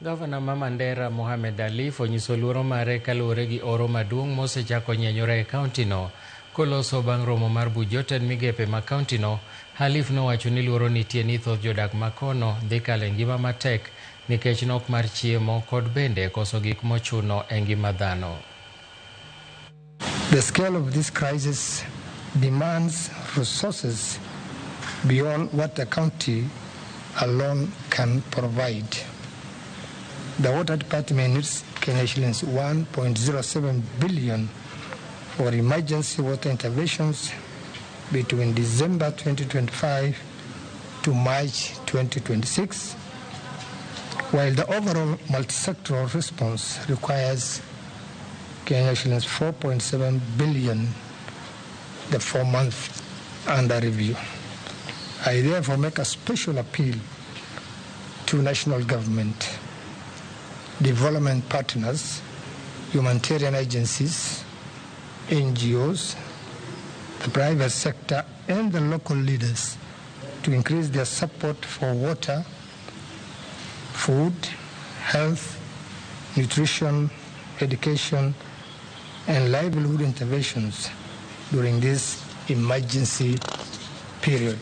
Gavana ma Mandera Mohamed Alif onyiso luoro mare kaluwore gi oro maduong' mosechako nyenyore e kauntino. Koloso bang' romo mar buch jotend migepe ma kauntino, Halif nowacho ni luoro nitie ni thoth jodak ma kono dhi kalo e ngima matek nikech nok mar chiemo kod bende koso gik mochuno e ngima dhano. The scale of this crisis demands resources beyond what the county alone can provide. The water department needs Kenya shillings 1.07 billion for emergency water interventions between December 2025 to March 2026, while the overall multisectoral response requires Kenya shillings 4.7 billion the 4 months under review. I therefore make a special appeal to national government, development partners, humanitarian agencies, NGOs, the private sector, and the local leaders to increase their support for water, food, health, nutrition, education, and livelihood interventions during this emergency period.